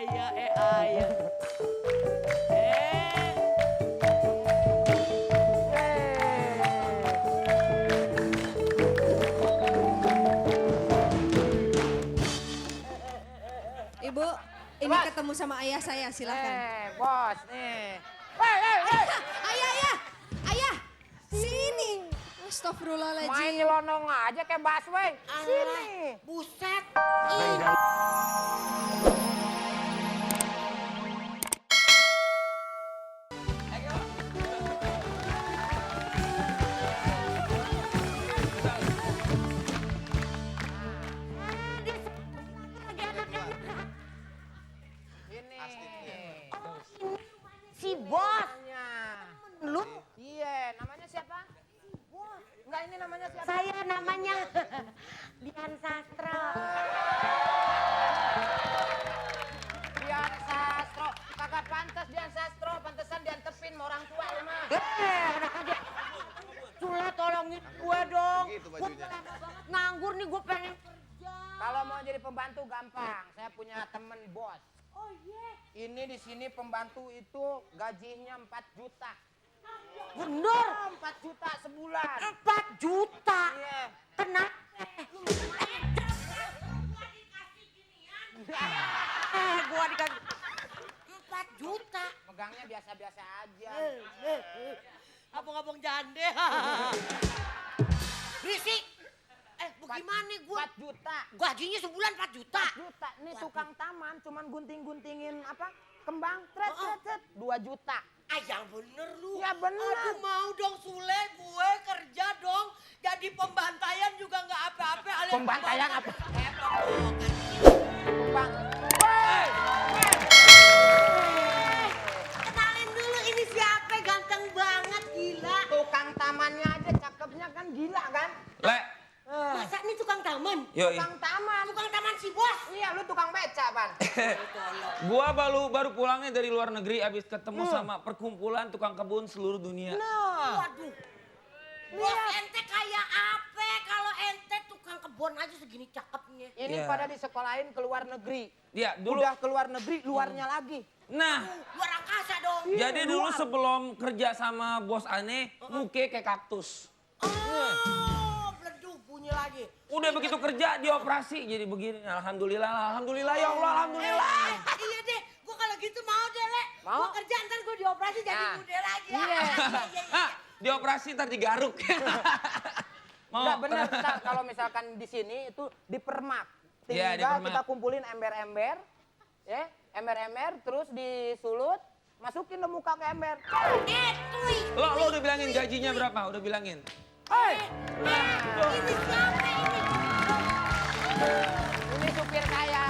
ayah, ayah. Ibu, ini ketemu sama ayah saya, silakan. Bos nih. Ayah, ayah, ayah, sini. Astagfirullahaladzim. Main nyelonong aja kayak busway. Sini. Buset. Ini. Si bos. Lu? Iya, namanya siapa? Enggak, ini namanya siapa? Saya namanya Dian Sastro. Dian Sastro. Kagak pantas Dian Sastro, pantesan diantepin sama orang tua lu mah. Enak aja. Sule tolongin gue dong. Gitu Gue bajunya. lama banget nganggur nih, gue pengen kerja. Kalau mau jadi pembantu gampang. Saya punya temen bos. Oh iya. Ini di sini pembantu itu gajinya 4 juta. Bener. 4 juta sebulan. 4 juta. Iya. Kenapa? Gue dikasih 4 juta. Megangnya biasa-biasa aja. Abang-abang jande. Berisik. Bagaimana gue? 4 juta. Gajinya sebulan 4 juta. 4 juta. Ini tukang taman cuman gunting-guntingin apa? Kembang, tret, 2 juta. Ah, yang bener lu. Ya bener. Aduh, mau dong Sule, gue kerja dong. Jadi pembantaian juga nggak apa-apa. Pembantaian apa? Bang. Woi! Kenalin dulu, ini siapa? Ganteng banget, gila. Tukang tamannya aja cakepnya kan gila kan? Le, Masa ini tukang taman? yoi. Tukang taman. Tukang taman si bos. Iya, lu tukang beca, Pan. Gua baru pulangnya dari luar negeri abis ketemu sama perkumpulan tukang kebun seluruh dunia. Waduh. Bos ente kayak apa? Kalau ente tukang kebun aja segini cakepnya. Ini Iya. pada disekolahin ke luar negeri. Ya, dulu. Udah ke luar negeri, luarnya lagi. Nah, Luar angkasa dong. jadi dulu sebelum kerja sama bos aneh, muke kayak kaktus. Oh, beleduk bunyi lagi. Udah begitu kerja dioperasi jadi begini. Alhamdulillah, alhamdulillah ya Allah, alhamdulillah. Iya deh, gua kalau gitu mau deh, Le. Mau? Gua kerja ntar gua dioperasi jadi Nah. muda lagi ya. Iya. Ah, dioperasi ntar digaruk. Enggak benar, kita kalau misalkan di sini itu dipermak. Iya, Tinggal dipermak. kita kumpulin ember-ember, ya, ember-ember terus disulut, masukin ke muka ke ember. Tuy. Lo udah bilangin gajinya berapa? Udah bilangin. Hei, Ini siapa ini? ini supir saya.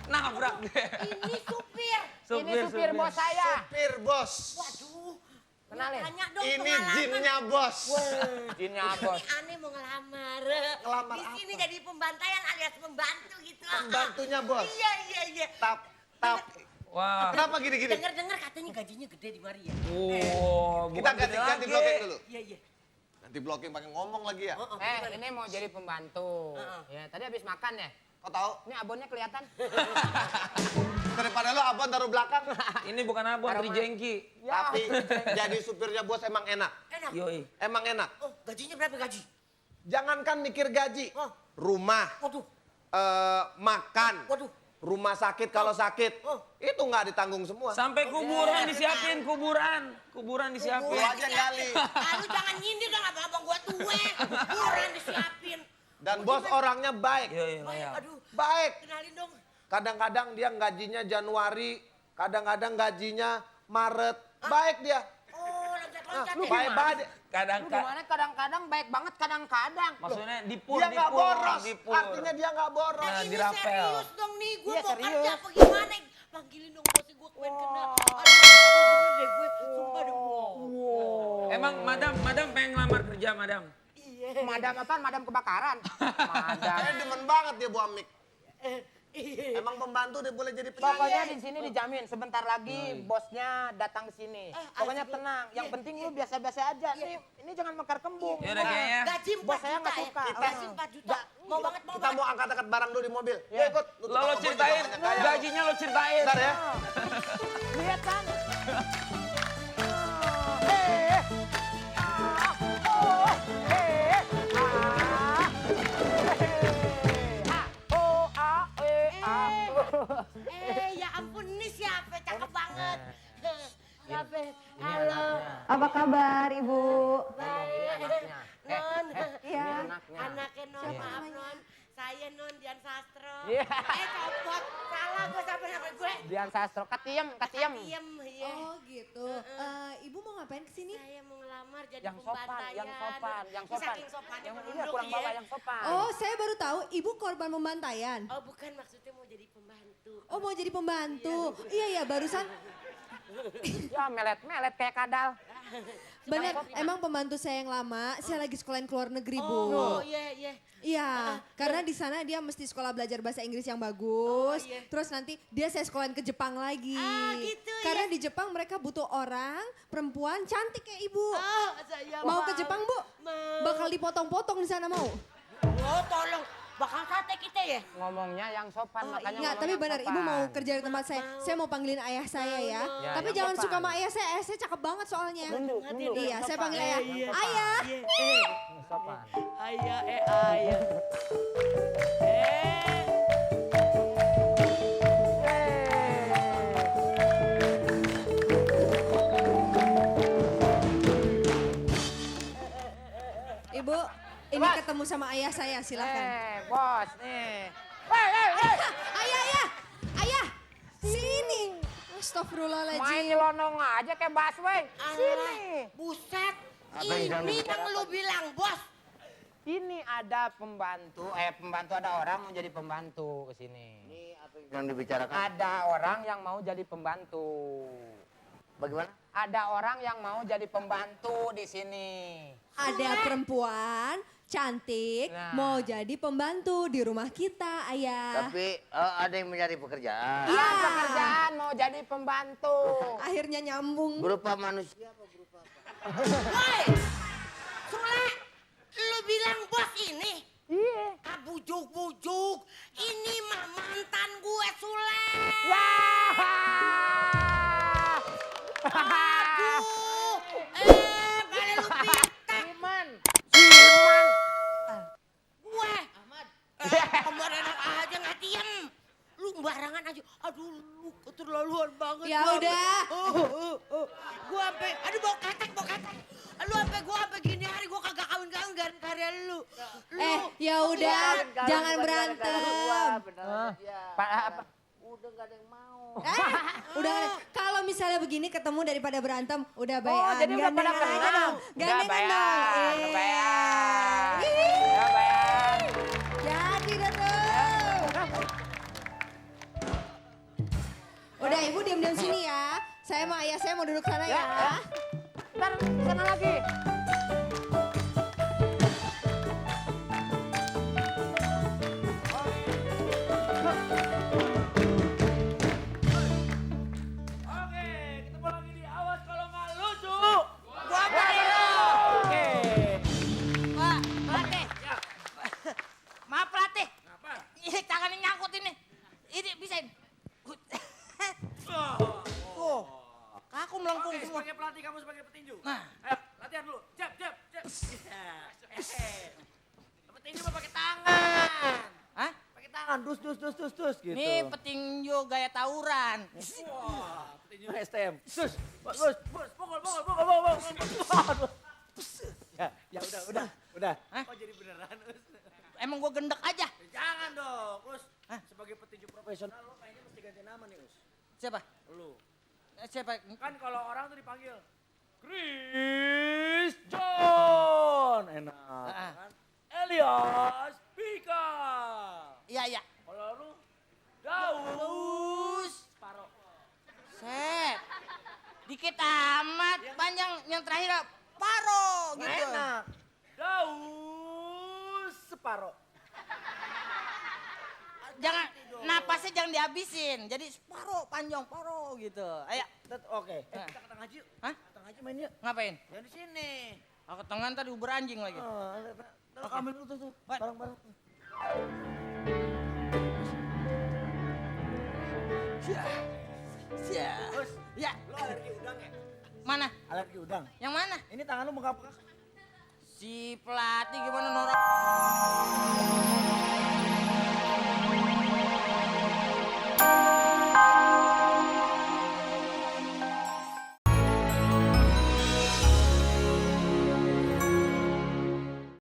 Nabrak deh. Ini supir. Ini supir bos saya. Supir bos. Waduh. Kenalin. Tanya dong Ini pengalaman. jinnya bos. Jinnya Ini bos. aneh mau ngelamar. Ngelamar Di sini apa? jadi pembantaian alias pembantu gitu. Pembantunya bos. Iya. Tap. Wah. Kenapa gini-gini? Dengar-dengar katanya gajinya gede di Maria. Oh, Kita bukan gede ganti lagi. blocking dulu. Iya. Nanti blocking pakai ngomong lagi ya. Ini mau jadi pembantu. Ya, tadi habis makan ya. Kau tahu? Ini abonnya kelihatan. Daripada lo abang taruh belakang. Ini bukan abon, Aroma. Trijengki. Tapi jadi supirnya bos emang enak. Enak. Yoi. Emang enak. Oh, gajinya berapa gaji? Jangankan mikir gaji. Oh. Rumah, Waduh. makan, Waduh. rumah sakit kalau sakit. Oh. Itu nggak ditanggung semua. Sampai kuburan disiapin, kuburan disiapin. Lu aja gali. Lu jangan nyindir dong abang gua tua. Kurang disiapin. Dan bos orangnya baik. Yoi, Baik, loyal. aduh. Baik. Kenalin dong. Kadang-kadang dia gajinya Januari, kadang-kadang gajinya Maret. Baik dia. Oh, loncat-loncat Lu ya. Baik banget. Lu Kadang-kadang. gimana kadang-kadang baik banget kadang-kadang. Maksudnya dipur, Dia nggak boros. dipur. Artinya dia nggak boros. Nah, Ini dirapel. serius dong nih, gue Iya, mau serius. kerja apa gimana? Panggilin dong bosnya gue kemarin kena. Aduh, bener deh gue, sumpah deh gue. Emang madam pengen ngelamar kerja, madam? Iya. Madam apaan? Madam kebakaran. Madam. Saya demen banget dia buang mic. Iya. Emang pembantu dia boleh jadi Pokoknya penyanyi. di sini dijamin sebentar lagi bosnya datang ke sini. Pokoknya asik. tenang. Yang Iya, penting lu biasa-biasa aja. Ini jangan mekar kembung. Ya udah kayaknya. Gaji 4 Bos saya juta nggak ya? suka. Gaji 4 juta. Mau banget, mau Kita banget. mau angkat-angkat barang dulu di mobil. Ya ikut. Lu Lo tukang kebun ceritain, juga banyak gaya. gajinya lo ceritain. Bentar ya. Lihat kan? Ya ampun, ini siapa? Cakep banget. Siapa? Halo. Apa kabar Ibu? Baik. Non. Iya. Anaknya Non, maaf Non. Saya Non Dian Sastro. Iya. Copot. Salah gue sampai sampai gue. Dian Sastro, ketiem. Diem, iya. Oh gitu. Ibu mau ngapain kesini? Saya mau ngelamar jadi Yang sopan, pembantaian. yang sopan. Saking sopannya Yang menunduk, iya, kurang iya. bawah yang sopan. Oh, saya baru tahu Ibu korban pembantaian. Oh bukan, maksudnya mau jadi pembantu. Oh, mau jadi pembantu. Iya, barusan. Ya melet-melet kayak kadal. Bener, emang pembantu saya yang lama, saya lagi sekolahin ke luar negeri, Bu. Oh iya, iya. Iya, karena di sana dia mesti sekolah belajar bahasa Inggris yang bagus. Oh, iya. Terus nanti dia saya sekolahin ke Jepang lagi. Ah, gitu, Karena ya. di Jepang mereka butuh orang, perempuan cantik kayak Ibu. Oh, saya Mau ke Jepang, Bu? Mau. Bakal dipotong-potong di sana mau? Oh tolong, bakal sate kita ya? Ngomongnya yang sopan, makanya Enggak, ngomong tapi yang benar sopan. Ibu mau kerja di tempat saya. Saya mau panggilin ayah saya ya. Ya, Tapi yang jangan sopan. suka sama ayah saya cakep banget soalnya. Nunduk, nunduk. Iya, saya panggil ayah. Yang Ayah. sopan. Ayah, ayah. Ibu, ini ketemu sama ayah saya, silakan. Bos nih. Ayah, sini. Astagfirullahaladzim. Main nyelonong aja kayak busway. Sini. Buset. Ini yang lu bilang, bos. Ini ada pembantu ada orang mau jadi pembantu ke sini. Ini apa yang dibicarakan? Ada orang yang mau jadi pembantu. Bagaimana? Ada orang yang mau jadi pembantu di sini. Ada perempuan cantik Nah. mau jadi pembantu di rumah kita, ayah. Tapi ada yang mencari pekerjaan. Iya. Pekerjaan mau jadi pembantu. Akhirnya nyambung. Berupa manusia apa berupa apa? Woi, Sule, lu bilang bos ini? Iya. Ah, bujuk-bujuk. Ini mah mantan gue, Sule. Ya. Aduh, kali lu pitek Iman. gue. Kemarin aja nggak diem. Lu barangan aja. Aduh, lu keterlaluan banget. Ya Gua udah. Gue sampai, aduh bau ketek. Lu sampai gini hari gue kagak kawin-kawin gara-gara lu. Ya udah, jangan berantem. Apa? Udah gak ada yang mau. Udah, kalau misalnya begini ketemu daripada berantem, udah Oh, bayan. jadi udah pada Gandengan aja kenal. dong. Gandengan dong. Udah bayar. Ih. Udah bayar. Jadi dah tuh. Udah ibu diam-diam sini ya. Saya sama ayah saya mau duduk sana ya. Ntar sana lagi. Oke, ketemu lagi di Awas Kalau Nggak Lucu. Gua balik lu. Oke. Pak, pelatih. Maaf pelatih. Kenapa? Ini tangannya nyangkut ini. Ini bisain. Aku melengkung Oke, semua. sebagai pelatih kamu sebagai petinju. Nah. Ayo, latihan dulu. Jab. Petinju mah pakai tangan. Hah? Pakai tangan, dus gitu. Ini petinju gaya tawuran. Wah, petinju STM. Bos, pukul. Ya udah. Hah? Oh jadi beneran, Us. Emang gua gendek aja. Jangan dong, Us. Sebagai petinju profesional lo kayaknya mesti ganti nama nih, Us. Siapa? Lu. Siapa? Kan kalau orang tuh dipanggil Chris John, enak. Kan? Elias Pikal. Iya. Kalau lu Daus Paro. Set. Dikit amat. Panjang yang terakhir paro gitu. Enak. Daus Separo. Jangan napasnya jangan dihabisin. Jadi paro panjang paro gitu. Ayo. Oke. Kita ke tengah aja yuk. Hah? Ke tengah aja main yuk. Ngapain? Jangan di sini. Aku tengah tadi uber anjing lagi. Ambil lu tuh. Barang-barang. Ya. Lo alergi udang ya? Mana? Alergi udang. Yang mana? Ini tangan lu bengkak-bengkak. Si pelatih gimana Nora